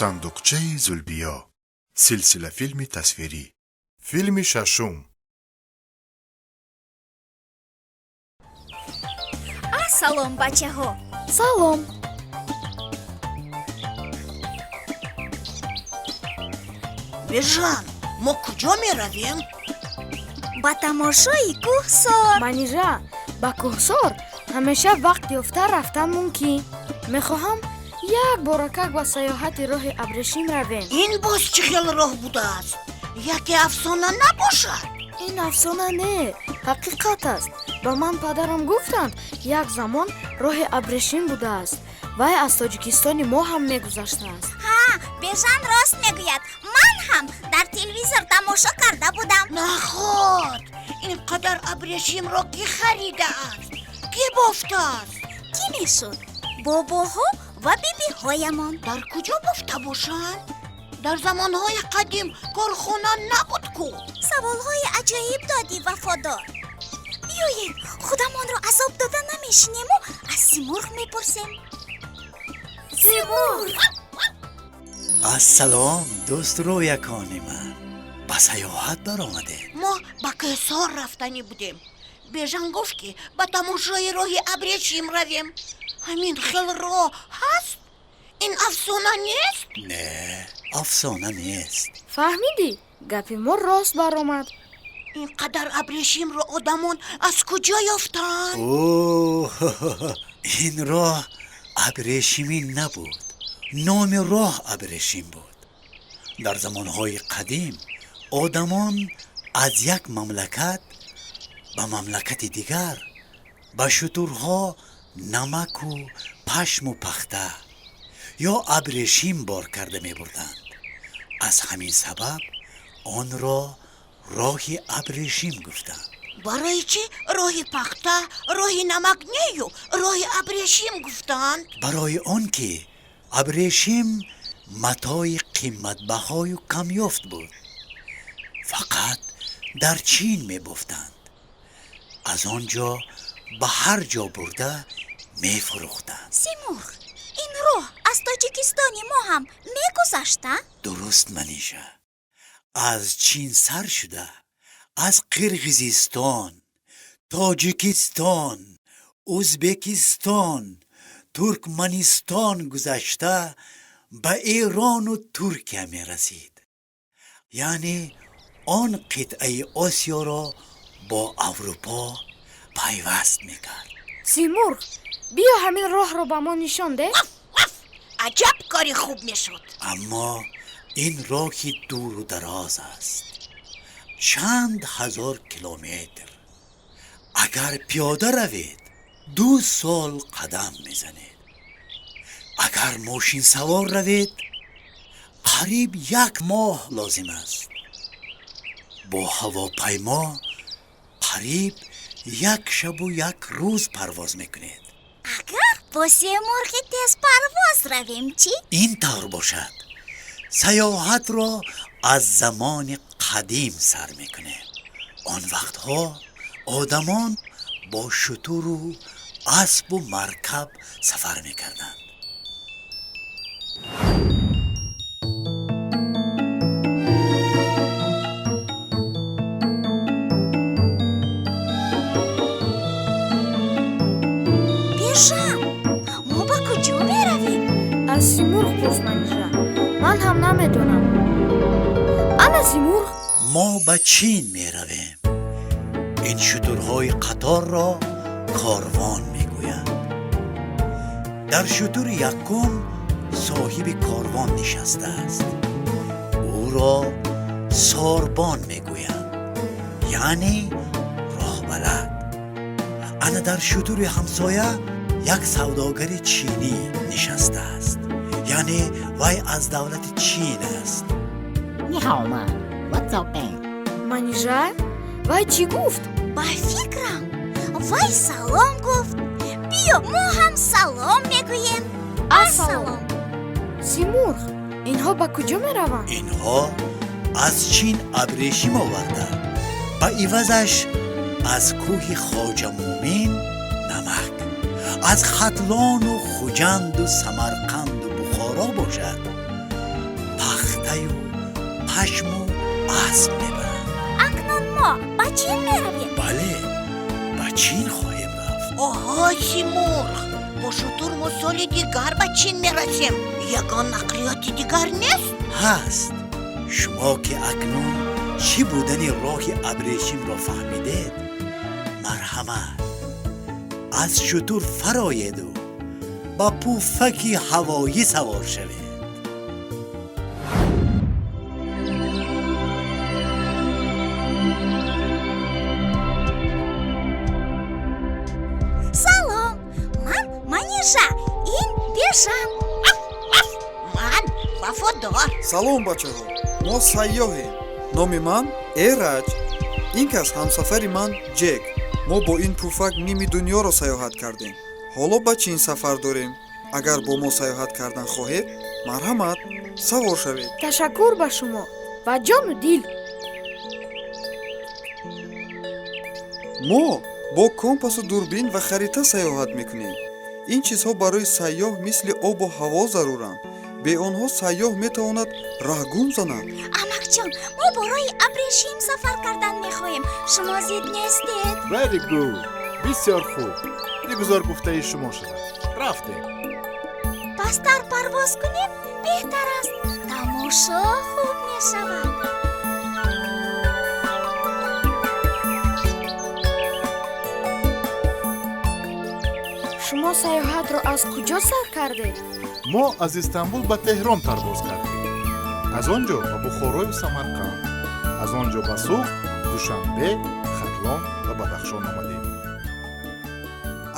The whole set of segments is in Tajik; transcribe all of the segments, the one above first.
Сандуқчаи Зулбиё, силсилафилми тасвирӣ, филми шашум. Ассалом, бачаҳо! Салом! Бежан, мо куҷо меравем? Ба тамошои кӯҳсор. Манижа, ба кӯҳсор ҳамеша вақт ёфта рафтан мумкин. Мехоҳам як боракак ба саёҳати роҳи абрешим равем. Ин боз чӣ хел роҳ будааст? Яке афсона набошад? Ин афсона не, ҳақиқат аст. Ба ман падарам гуфтанд, як замон роҳи абрешим будааст. Вай аз Тоҷикистони мо ҳам мегузаштааст. Ҳа, Бежан рост мегӯяд. Ман ҳам дар телевизор тамошо карда будам. Наход, ин қадар абрешимро кӣ харидааст, кӣ бофтааст? Кӣ мешуд? Бобоҳо ва бибиҳоямон. Дар куҷо бофта бошанд? Дар замонҳои қадим корхона набуд ку. Саволҳои аҷоиб додӣ, Вафодор. Биёед, худамонро азоб дода намешинему аз Симурғ мепурсем. Симурғ! Ассалом, дӯстрӯякони ман! Ба саёҳат баромадед? Мо ба кӯҳсор рафтанӣ будем. Бежан гуфт, ки ба тамошои роҳи абрешим равем. Ҳамин хел роҳ ҳаст? Ин афсона нест? Не, афсона нест. Фаҳмидӣ, гапи мо рост баромад. Ин қадар абрешимро одамон аз куҷо ёфтанд? О, ин роҳ абрешимӣ набуд, номи роҳ абрешим буд. Дар замонҳои қадим одамон аз як мамлакат ба мамлакати дигар ба шутурҳо намаку пашму пахта ё абрешим бор карда мебурданд. Аз ҳамин сабаб онро роҳи абрешим гуфтанд. Барои чӣ роҳи пахта, роҳи намак нею роҳи абрешим гуфтанд? Барои он ки абрешим матои қиматбаҳою камёфт буд, фақат дар Чин мебофтанд, аз он ҷо ба ҳар ҷо бурда мефурӯхтанд. Симурғ, ин роҳ аз Тоҷикистони мо ҳам мегузашта? Дуруст, Манижа. Аз Чин сар шуда, аз Қирғизистон, Тоҷикистон, Ӯзбекистон, Туркманистон гузашта, ба Эрону Туркия мерасид. Яъне он қитъаи Осиёро бо Аврупо пайваст мекард. Симурғ, биё, ҳамин роҳро ба мо нишон деҳ. Аҷаб кори хуб мешуд! Аммо ин роҳи дуру дароз аст, чанд ҳазор километр. Агар пиёда равед, 2 сол қадам мезанед, агар мошинсавор равед, қариб як моҳ лозим аст, бо ҳавопаймо қариб як шабу як рӯз парвоз мекунед. Агар бо Семурғи тезпарвоз равем чӣ? Ин тавр бошад, саёҳатро аз замони қадим сар мекунем. Он вақтҳо одамон бо шутуру аспу маркаб сафар мекарданд. Бежан, мо ба куҷо меравем? Аз Симурғ пурс, Манижа, ман ҳам намедонам. Ана Симурғ. Мо ба Чин меравем. Ин шутурҳои қаторро корвон мегӯянд. Дар шутури якум соҳиби корвон нишастааст, ӯро сорбон мегӯянд, яъне роҳбалад. Ана дар шутури ҳамсоя як савдогари чинӣ нишастааст, яъне вай аз давлати Чин аст. 你好吗？我走呗。 Манижа, вай чӣ гуфт? Ба фикрам, вай салом гуфт. Биё, мо ҳам салом мегӯем. Ассалом! Симурғ, инҳо ба куҷо мераванд? Инҳо аз Чин абрешим оварда, ба ивазаш аз кӯҳи Хоҷамӯмин намак, аз Хатлону Хуҷанду Самарқанду Бухоро бошад. Пашму асп мебаранд. Акнун мо ба Чин меравем? Бале, ба Чин хоҳем рафт. Оҳо, Симурғ, бо шутур мо соли дигар ба Чин мерасем. Ягон нақлиёти дигар нест? Ҳаст. Шумо ки акнун чӣ будани роҳи абрешимро фаҳмидед, марҳамат, аз шутур фароеду ба пуфаки ҳавоӣ савор шавед. Салом, ман Манижа, ин Бежан. Ман Вафодор. Салом, бачаҳо, мо сайёҳем. Номи ман Эраҷ, ин кас ҳамсафари ман Ҷек. Мо бо ин пуфак ними дунёро сайёҳат кардем. Ҳоло ба Чин сафар дорем. Агар бо мо сайёҳат кардан хоҳед, марҳамат, савор шавед. Ташаккур ба шумо ва ҷону дил. Мо бо компасу дурбин ва харита сайёҳат мекунем. Ин чизҳо барои сайёҳ мисли обу ҳаво заруранд. Бе онҳо сайёҳ метавонад раҳгум занад. Амакҷон, мо бо роҳи абрешим сафар кардан мехоҳем. Шумо зид нестед? Very good. Бисёр хуб, бигузор гуфтаи шумо шавад. Рафтем. Пасттар парвоз кунем, беҳтар аст, тамошо хуб мешавад. Шумо сайёҳатро аз куҷо сар кардед? Мо аз Истанбул ба Теҳрон парвоз кардем, аз он ҷо ба Бухорою Самарқанд, аз он ҷо ба Суғд, Душанбе, Хатлон ва Бадахшон омадем.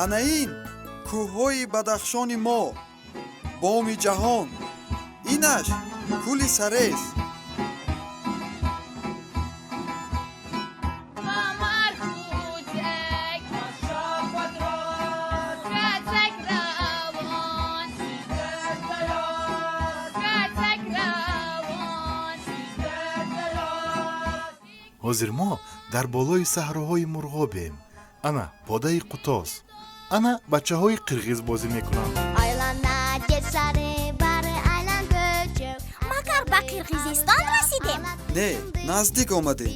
Ана ин кӯҳҳои Бадахшони мо, боми ҷаҳон. Инаш кӯли Сарез. Ҳозир мо дар болои саҳроҳои Мурғобем. Ана подаи қутос, ана бачаҳои қирғиз бозӣ мекунанд. Магар ба Қирғизистон расидем? Не, наздик омадем.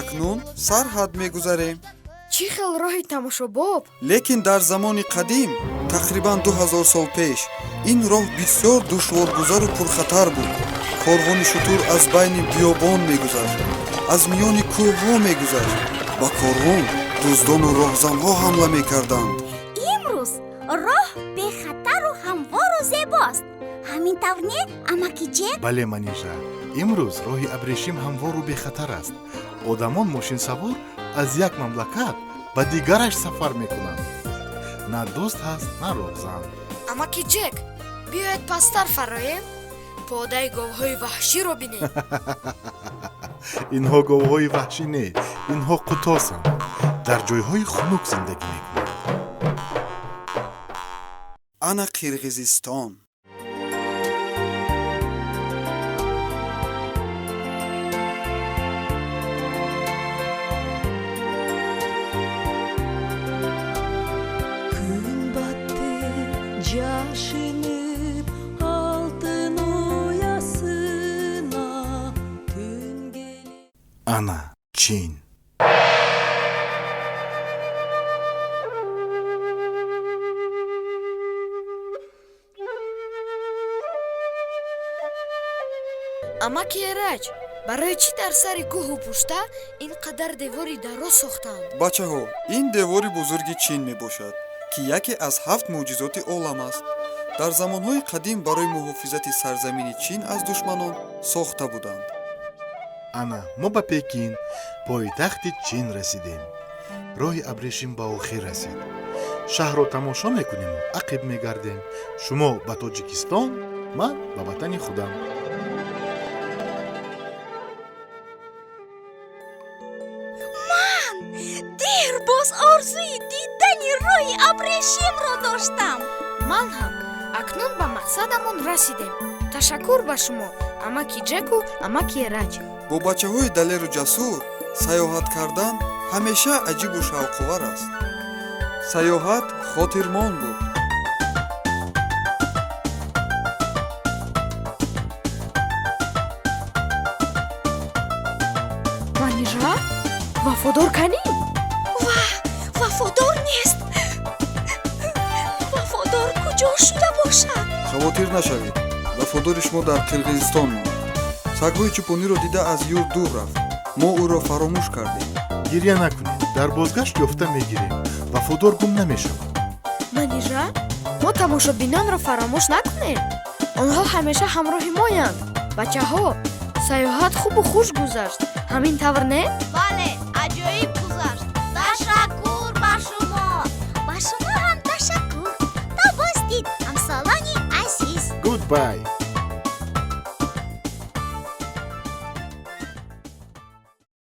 Акнун сарҳад мегузарем. Чӣ хел роҳи тамошобоб! Лекин дар замони қадим, тақрибан 2000 сол пеш, ин роҳ бисёр душворгузару пурхатар буд. Корвони шутур аз байни биёбон мегузашт, аз миёни кӯҳҳо мегузашт. Ба корвон дуздону роҳзанҳо ҳамла мекарданд. Имрӯз роҳ бехатару ҳамвору зебост. Ҳамин тавр не, амаки Ҷек? Бале, Манижа, имрӯз роҳи абрешим ҳамвору бехатар аст. Одамон мошинсавор аз як мамлакат ба дигараш сафар мекунанд. На дузд ҳаст, на роҳзан. Амаки Ҷек, биёед пасттар фароем, подаи говҳои ваҳширо бинем. Инҳо говҳои ваҳшӣ не, инҳо қутосанд. Дар ҷойҳои хунук зиндагӣ мекунанд. Ана Қирғизистон. Күн батты жашынып алтын уясына, түн келип. Ана Чин. Амаки Эраҷ, барои чӣ дар сари кӯҳу пушта ин қадар девори дароз сохтанд? Бачаҳо, ин девори бузурги Чин мебошад, ки яке аз ҳафт мӯъҷизоти олам аст. Дар замонҳои қадим барои муҳофизати сарзамини Чин аз душманон сохта буданд. Ана мо ба Пекин, пойтахти Чин, расидем. Роҳи абрешим ба охир расид. Шаҳрро тамошо мекунему ақиб мегардем. Шумо ба Тоҷикистон, ман ба ватани худам. Ман дер боз орзуи дидани роҳи абрешимро доштам. Ман ҳам. Акнун ба мақсадамон расидем. Ташаккур ба шумо, амаки Ҷеку амаки Эраҷ. Бо бачаҳои далеру ҷасур сайёҳат кардан ҳамеша аҷибу шавқовар аст. Сайёҳат хотирмон буд. Вафодор канӣ? Ва, Вафодор нест. Вафодор куҷо шуда бошад? Хавотир нашавед, Вафодори шумо дар Қирғизистон монд. Сагҳои чӯпониро дида, аз юрт дур рафт. Мо ӯро фаромӯш кардем. Гирья накунед, дар бозгашт ёфта мегирем. Вафодор гум намешавад. Манижа, мо тамошобинонро фаромӯш накунем. Онҳо ҳамеша ҳамроҳи моянд. Бачаҳо, саёҳат хубу хуш гузашт, ҳамин тавр, не? Бале, аҷоиб гузашт. Ташаккур ба шумо. Ба шумо ҳам ташаккур. То боздид, ҳамсолони азиз. Goodbye.